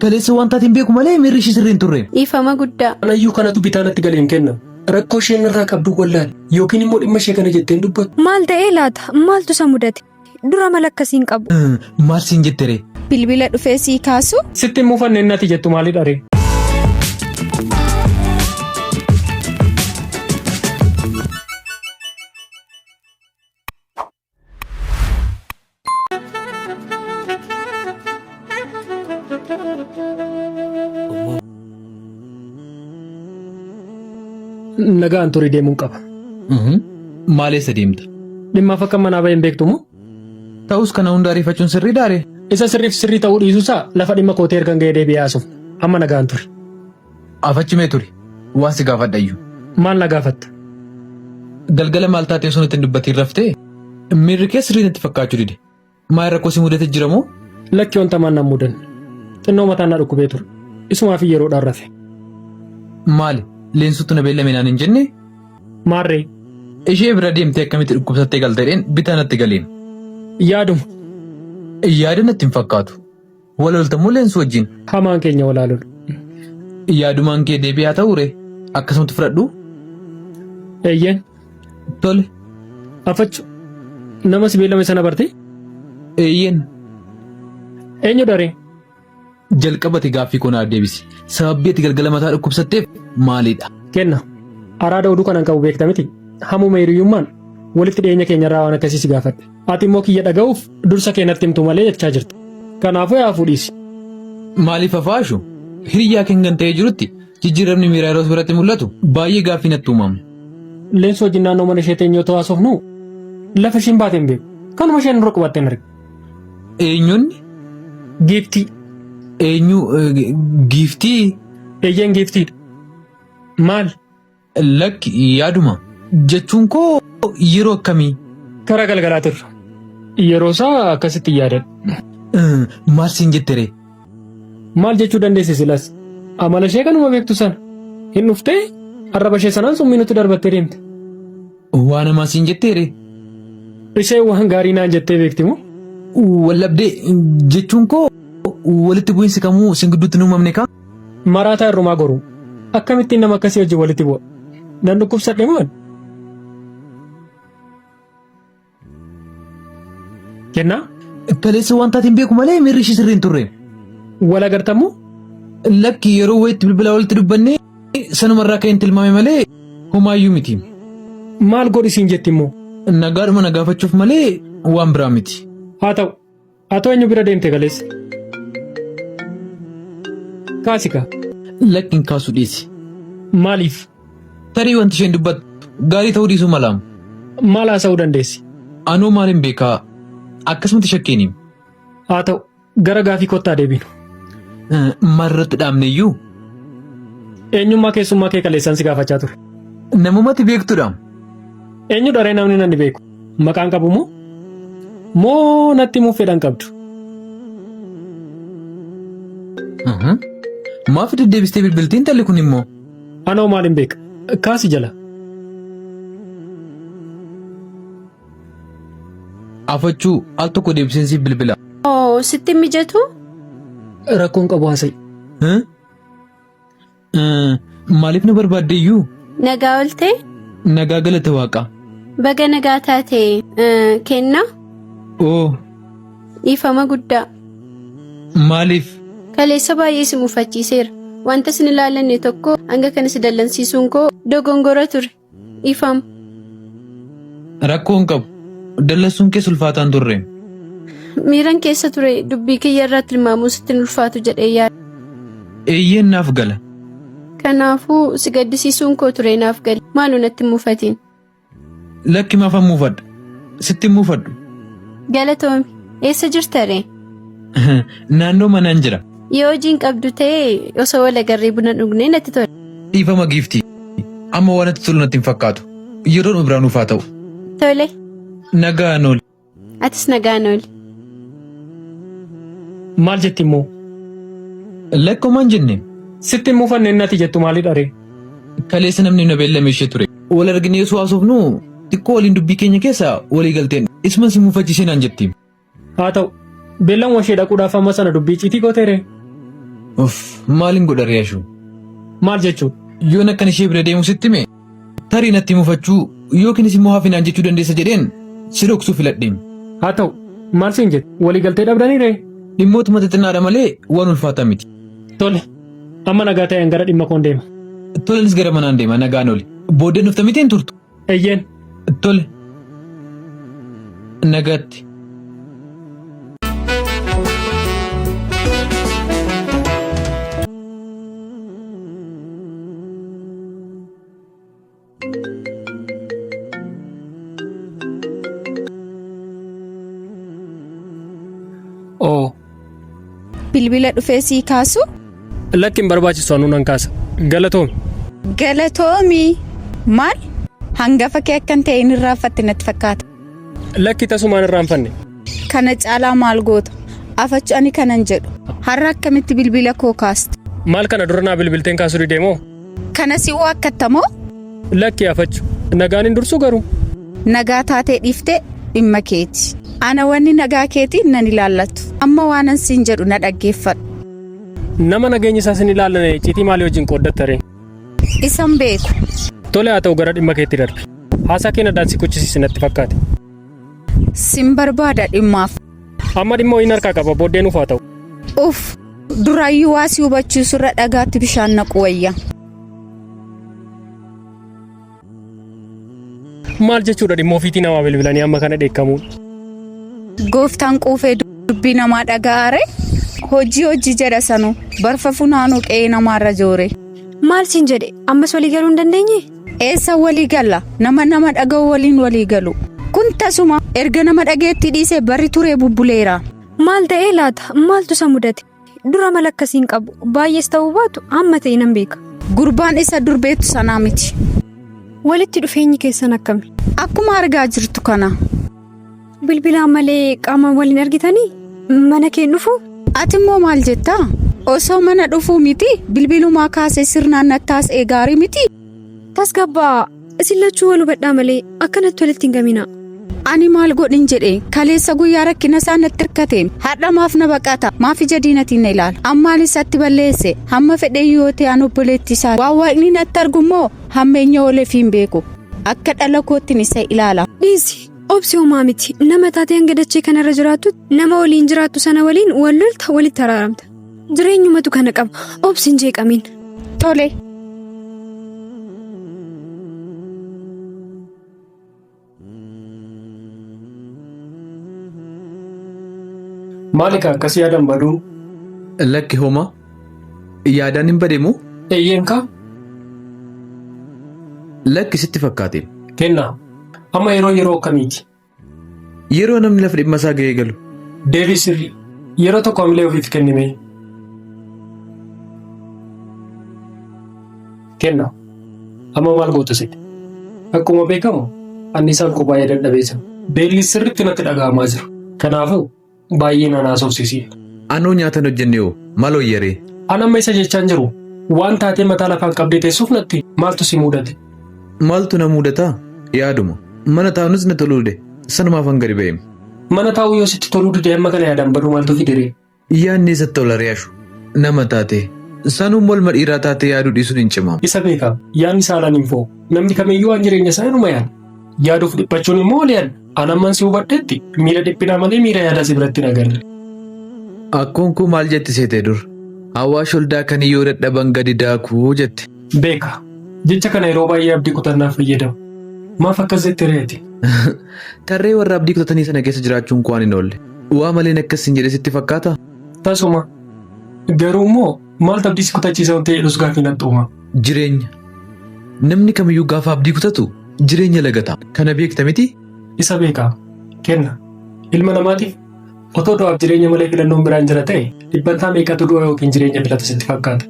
Kaleessa waan taateen beeku malee miirri ishee sirrii hin turre. Dhiifama guddaa. Anayyuu kanatu bitaa natti galee hin kenna. Rakkoo isheen irraa qabdu wallaale yookiin immoo dhimma ishee kana jettee hin dubbattu. Maal ta'ee laata? Maaltu isa mudate? Dura mala akkasii hin qabu. Maal siin jette ree? Bilbila dhufee sii kaasu? Sitti hin mufanne inni ati jettu maalidha ree? Nagaan ture deemuun qaba. Maal eessa deemta? Dhimmaaf akka manaa baheen beektu moo? Ta'us kana hunda ariifachuun sirrii daare? Isa sirriif sirrii ta'uu dhiisuusaa lafa dhimma kootee ergan ga'ee deebi'ee haasofna. Amma nagaan ture. Afachi mee turi. Waan si gaafadha iyyuu. Maal na gaafatta? Galgala maal taatee osoo natti hin dubbatiin raftee? Miirri kee sirrii natti fakkaachuu dide. Maal rakkoo si mudate jira moo? Lakki wanta maan nan mudanne. Xinnoo mataan na dhukkubee ture. Isumaa fi yeroodhaan rafe. Maali? Leensuutu na beellame naan hin jenne? Maarree? Ishee bira deemtee akkamitti dhukkubsattee galta jedheen bitaa natti galeen. Yaaduma. Yaada natti hin fakkaatu. Wal lolta moo Leensuu wajjin? Hamaan keenya wal haa lolu. Yaadumaan kee deebii haa ta'uu ree? Akkasumatti fudhadhu. Eeyyeen. Tole. Afachu. Nama si beellame sana bartee? Eeyyeen. Eenyu daree? Jalqabati gaaffii koo naa deebisi. Sababbii ati galgala mataa dhukkubsatteef maalidha? Kenna. Araada oduu kanan qabu beekta miti. Hamuma hiriyyummaan walitti dhiyeenya keenyarraa waan akkasii si gaafadhe. Ati immoo kiyya dhaga'uuf dursa kee natti himtu malee jechaa jirta. Kanaafuu yaa dhiisi. Maaliif afaashu? Hiriyyaa keen kan ta'ee jirutti jijjiiramni miiraa yeroo biratti mul'atu baay'ee gaaffii natti uumama. Leensoo wajjin naannoo mana ishee teenyee otoo haasofnu lafa isheen baate hin beeku. Kanuma isheen nurra qubatte hin arge. Eenyuun? Giiftii. Eenyu giiftii? Eeyyeen giiftiidha. Maal? Lakki yaaduma. Jechuun koo yeroo akkamii? Karaa galgalaa turre. Yeroo isaa akkasitti yaadadha. Maal siin jette ree? Maal jechuu dandeessi silas? Amala ishee kanuma beektu sana. Hin dhuftee arraba ishee sanaan summii nutti darbattee deemte. Waan hamaa siin jettee ree? Isheen waan gaarii naan jettee beekti moo? Wallabdee jechuun koo walitti bu'iinsi kamuu isin gidduutti hin uumamne kaa? Maraataa irrumaa goru. Akkamittiin nama akkasii wajjin walitti bu'a? Nan dhukkubsadhe moo? Kennaa? Kaleessa waan taateen beeku malee miirri ishee sirrii hin turre. Wal agartammoo? Lakki yeroo wayitti bilbila walitti dubbanne sanumarraa ka'een tilmaame malee homaayyuu miti. Maal godhi siin jetti immoo? Nagaadhuma na gaafachuuf malee waan biraa miti. Haa ta'u. Atoo eenyu bira deemte kaleessa? Kaasi kaa. Lakki hin kaasu dhiisi. Maaliif? Tarii wanti isheen dubbattu gaarii ta'uu dhiisuu malaam. Maal haasa'uu dandeessi? Anoo maalin beekaa? Akkasumatti shakkeeni. Haa ta'u, gara gaafii kottaa deebinu. Maal irratti dhaabne iyyuu? Eenyummaa keessummaa kee kaleessaan si gaafachaa ture. Namumatti beektudha. Eenyu dharee namni nanni beeku? Maqaan qabu moo? Moo natti himuuf fedhan qabdu? Maaf deddeebistee bilbilti intalli kun immoo? Anoo maalin beeka? Kaasi jala. Afachuu al tokko deebiseen siif bilbila. Oo, sitti hin mijatu? Rakkoon qabu haasa'i. Maaliif na barbaadde iyyuu? Nagaa ooltee? Nagaa galata waaqaa. Baga nagaa taate kennaa? Oo. Dhiifama guddaa. Maaliif? Kaleessa baay'ee si mufachiiseera. Wanta sin ilaallanne tokko hanga kana si dallansiisuun koo dogongora ture. Dhiifama. Rakkoo hin qabu. Dallansuun kees ulfaataa hin turre. Miiran keessa ture dubbii kiyya irraa tilmaamuu sitti hin ulfaatu jedhee yaada. Eeyyeen naaf gala. Kanaafuu si gaddisiisuun koo ture naaf gale. Maaloo natti hin mufatiin. Lakki maafan muufadha? Sitti hin muufadhu. Galatoomi. Eessa jirta ree? Naannoo manaan jira. Yoo hojii hin qabdu ta'e osoo wal agarree buna dhugnee natti tola. Dhiifama giiftii. Amma waan natti tolu natti hin fakkaatu. Yeroon biraa nuuf haa ta'u. Tole. Nagaan ooli. Atis nagaan ooli. Maal jetti immoo? Lakki homaa hin jenne. Sitti hin mufanne inni ati jettu maalidha ree? Kaleessa namni na beellame ishee ture. Wal arginee osoo haasofnu xiqqoo waliin dubbii keenya keessa walii galteen isuman si mufachiisee naan jetti. Haa ta'u, beellamuma ishee dhaquudhaaf amma sana dubbii icciitii gooteeree? Uff, maalin godha ree Ashuu? Maal jechuudha? Yoon akkan ishee bira deemu sitti hime tarii natti mufachuu yookiinis immoo hafi naan jechuu dandeessa jedheen si dhoksuu filadheem. Haa ta'u, maal siin jette? Waliigaltee dhabdanii ree? Dhimmootuma xixinnaadha malee waan ulfaataa miti. Tole, amma nagaa ta'een gara dhimma koon deema. Tole anis gara manaan deema nagaan ooli. Booddeen dhufta miti hin turtu? Eeyyeen. Tole. Nagaatti. Oo. Bilbila dhufee sii kaasu? Lakki hin barbaachisu anuu nan kaasa. Galatoomi. Galatoomi. Maal? Hangafa kee akkan ta'e hin irraanfatte natti fakkaata. Lakki tasumaan irraanfanne. Kana caalaa maal goota? Afachu ani kanan jedhu. Har'a akkamitti bilbila koo kaasta? Maal kana dura naa bilbilteen kaasuu didee moo? Kana si waakkatta moo? Lakki afachu. Nagaan hin dursuu garuu? Nagaa taatee dhiifte dhimma keeti. Ana wanni nagaa keetii nan ilaallatu. Amma waanan siin jedhu na dhaggeeffadhu. Nama nageenyi isaa sin ilaallanne icciitii maalii wajjin qooddatta ree? Isan beeku. Tole haa ta'u gara dhimma keetti darbi. Haasaa keen addaan si kuchisiise natti fakkaate. Sin barbaada dhimmaaf. Amma dhimma wayiin harkaa qaba booddee nuuf haa ta'u. Uff! Duraayyuu waa si hubachiisurra dhagaatti bishaan naqu wayya. Maal jechuudha dhimma ofiitii namaa bilbilanii amma kana dheekkamuun? Gooftaan quufee dubbii namaa dhaga'aare hojii hojii jedha sanuu barfa funaanuu qe'ee namaarra joore. Maal siin jedhe ammas walii galuu hin dandeenye? Eessa walii galla nama nama dhaga'u waliin walii galu. Kun tasuma erga nama dhageettii dhiisee barri turee bubbuleera. Maal ta'ee laata? Maaltu isa mudate? Dura amala akkasii hin qabu. Baay'ees ta'uu baatu amma ta'e nan beeka. Gurbaan isa dur beektu sanaa miti. Walitti dhufeenyi keessan akkami? Akkuma argaa jirtu kana. Bilbilaan malee qaamaan wal hin argitanii? Mana kee hin dhufuu? Ati immoo maal jetta? Osoo mana dhufuu miti bilbilumaa kaasee sirnaan natti haasa'ee gaarii miti? Tasgabbaa'a. Isin lachuu wal hubadhaa malee akkanatti walitti hin gaminaa. Ani maal godhin jedhe kaleessa guyyaa rakkina isaa natti hirkate har'a maaf na baqata maaf ija diinatiin na ilaala ammaan isatti balleesse hamma fedhe yoo ta'e an obboleetti isaa waan waaqni natti argu immoo hammeenya ooleef hin beeku akka dhala koottin isa ilaala. Dhiisi obsi homaa miti nama taatee hanga dachee kanarra jiraattutti nama waliin jiraattu sana waliin wal lolta walitti araaramta. Jireenyumatu kana qaba. Obsi hin jeeqamin. Tole. Maali kaa akkas yaadan baduun? Lakki homaa. Yaadaan hin bade moo? Eeyyeen kaa. Lakki sitti fakkaate. Kennaa. Amma yeroo yeroo akkamiiti? Yeroo namni lafa dhimma isaa ga'ee galu. Deebii sirrii. Yeroo tokko hamilee ofiif kennimee. Kenna. Amma maal goota seete? Akkuma beekamu anniisaan koo baay'ee dadhabee jira. Beelli sirriitti natti dhaga'amaa jira. Kanaafuu baay'ee na naasofsiisiin. Anoo nyaata hin hojjenne hoo maal wayyaree? An amma isa jechaan jiru waan taatee mataa lafaan qabdee teessuuf natti maaltu si muudate? Maaltu na muudata? Yaaduma. Mana taa'uunis na toluu dide. Sanumaafan gadi ba'eem. Mana taa'uu yoo sitti toluu dide amma kana yaadaan baduu maaltu fideree? Yaadni eessatti tola ree Ashu? Nama taatee. Sanuu morma dhiiraa taatee yaaduu dhiisuun hin cimamu. Isa beeka. Yaadni saalaan hin fo'u. Namni kamiyyuu waan jireenya isaa inuma yaada. Yaaduuf dhiphachuun immoo walii adda. An amman si hubadhetti miira dhiphinaa malee miira yaadaa si biratti hin agarre. Akkoon koo maal jetti seete dur? Awaash ol daakanii yoo dadhaban gadi daakuu jette. Beeka. Jecha kana yeroo baay'ee abdii kutannaaf fayyadamu. Maaf akkas jette ree ati? Tarree warra abdii kutatanii sana keessa jiraachuun koo waan hin oolle. Waa maleen akkas sin jedhe sitti fakkaataa? Tasuma. Garuu immoo maaltu abdii si kutachiisa wanti jedhus gaaffii natti uuma. Jireenya. Namni kamiyyuu gaafa abdii kutatu jireenya lagata. Kana beekta miti? Isa beeka. Kenna. Ilma namaatiif otoo du'aaf jireenya malee filannoon biraan jira ta'e dhibbantaa meeqatu du'a yookiin jireenya filata sitti fakkaata?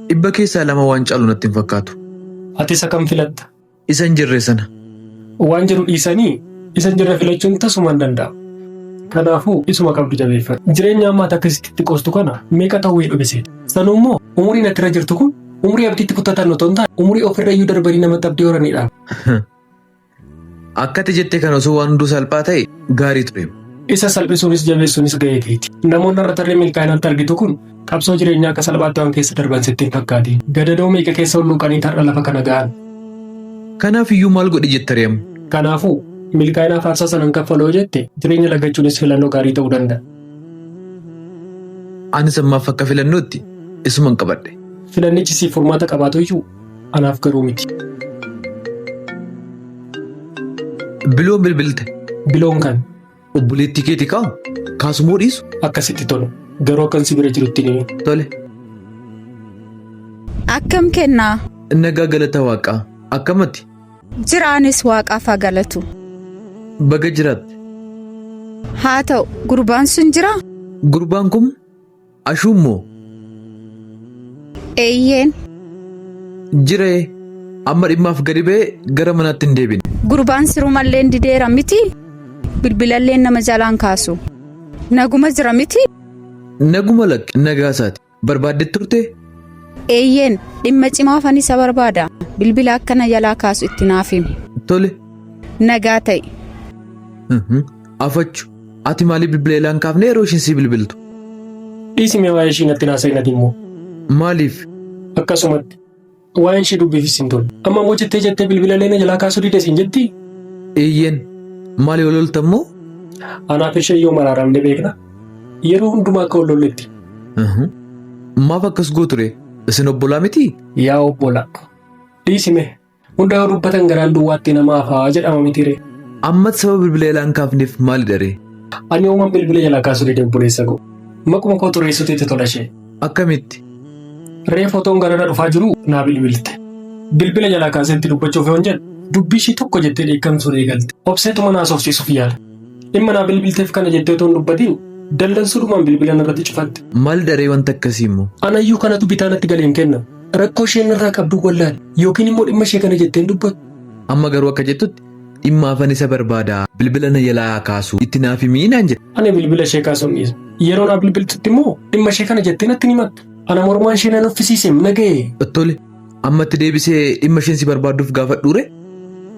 Dhibba keessaa lama waan caalu natti hin fakkaatu. Ati isa kam filatta? Isa hin jirre sana. Waan jiru dhiisanii isa hin jirre filachuun tasuma hin danda'amu. Kanaafuu isuma qabdu jabeeffadhu. Jireenya amma ati akkasitti itti qoostu kana meeqa ta'uu dhufe seeta. Sanuu immoo umuriin ati irra jirtu kun umurii abdiitti kutatan otoo hin taane umurii ofirra iyyuu darbanii namatti abdii horanidha. Akka ati jette kana osoo waan hunduu salphaa ta'e gaarii ture. Isa salphisuunis jabeessuunis gahee keeti. Namoonni har'a tarree milkaa'inaatti argitu kun Qabsoo jireenyaa akka salphaatti waan keessa darban sitti hin fakkaatiin. Gadadoo meeqa keessa hulluuqanii har'a lafa kana ga'an. Kanaaf iyyuu maal godhi jetta ree amma? Kanaafuu milkaa'inaaf aarsaa sana hin kaffalu yoo jette jireenya lagachuunis filannoo gaarii ta'uu danda'a. Anis ammaaf akka filannootti isuman qabadhe. Filannichi siif furmaata qabaatu iyyuu anaaf garuu miti. Biloon bilbilte. Biloon kan Obboleettii keeti kaa? Kaasumoo dhiisu? Akkasitti tolu. Garuu akkan si bira jirutti ni himi. Tole. Akkam kennaa? Nagaa galata waaqaa. Akkamati? Jiraanis waaqaaf haa galatu. Baga jiraatte. Haa ta'u, gurbaan sun jiraa? Gurbaan kun Ashuun moo? Eeyyeen. Jira ee. Amma dhimmaaf gadi ba'ee gara manaatti hin deebine. Gurbaan sirumalleen dideera miti? Bilbilalleen nama jalaan kaasu. Naguma jira miti? Naguma lakki nagaa isaati. Barbaadde turtee? Eeyyeen, dhimma cimaafan isa barbaada. Bilbila akka na jalaa kaasu itti naaf himi. Tole. Nagaa ta'i. Afachu, ati maaliif bilbila ilaa hin kaafne yeroo ishiin sii bilbiltu? Dhiisi mee waa'ee ishii natti hin haasa'in ati immoo. Maaliif? Akkasumatti. Waa'een ishii dubbiifis hin tolu. Amma immoo jettee jettee bilbila illee na jalaa kaasuu dide siin jettii? Eeyyeen. Maali wal loltan moo? Anaaf ishee yoom araaramne beekna? Yeroo hundumaa akka wal lolletti. Maaf akkas gootu ree? Isin obbolaa mitii? Yaa obbolaa. Dhiisi mee. Hunda yoo dubbatan garaan duwwaatti nama hafa jedhama mitiree. Ammas sababa bilbila jalaa hin kaafneef maalidha ree? Ani yooman bilbila jalaa kaasuu dide obboleessa koo. Maquma koo xureessuutu itti tola ishee. Akkamitti? Reef otoon garana dhufaa jiruu naa bilbilte. Bilbila jalaa kaasee itti dubbachuuf yoon jedhu dubbii ishii tokko jettee dheekkamsuun eegalte. Obseetuma na haasofsiisuuf yaale. Dhimma naa bilbilteef kana jettee otoo hin dubbatiin dallansuudhumaan bilbila narratti cufatte. Maalidha ree wanti akkasii immoo? Anayyuu kanatu bitaa natti galee hin kennamu. Rakkoo isheen narraa qabdu wallaale yookiin immoo dhimma ishee kana jettee hin dubbattu. Amma garuu akka jettutti dhimmaafan isa barbaada bilbila na jalaa haa kaasu itti naaf himii naan jette. Ani bilbila ishee kaasuu hin dhiisu. Yeroo naa bilbiltutti immoo dhimma ishee kana jettee natti hin himattu. Ana mormaan ishee na nuffisiiseem na ga'e. Tole amma itti deebisee dhimma isheen si barbaadduuf gaafadhuure?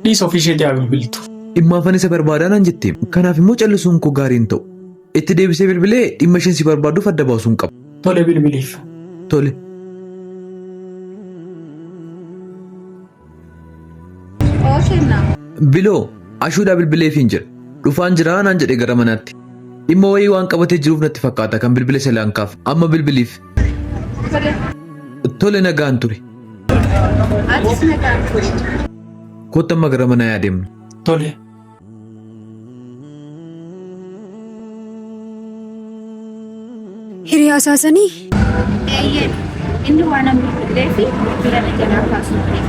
Dhiisi ofii isheetii haa bilbiltu. Dhimmaafan isa barbaadaa naan jetteem. Kanaaf immoo callisuun koo gaarii hin ta'u. Itti deebisee bilbilee dhimma isheen si barbaadduuf adda baasuun qaba. Tole bilbiliif. Tole. Oo kennaa. Biloo, ashuudhaa bilbileefiin jira. Dhufaan jira naan jedhe gara manaatti. Dhimma wayii waan qabatee jiruuf natti fakkaata kan bilbila isa laan kaaf. Amma bilbiliif. Tole. Tole nagaan turi. Atis nagaan turi. Kottu amma gara manaa yaa deemnu. Tole. Hiriyaa isaa sanii? Eeyyeen, inni waan an bilbilleefi bilbila na jalaa kaasuu dide.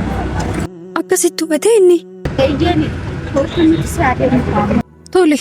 Akkasitti hubatee inni? Eeyyeen, kottu nuti si haa deemnu. Tole.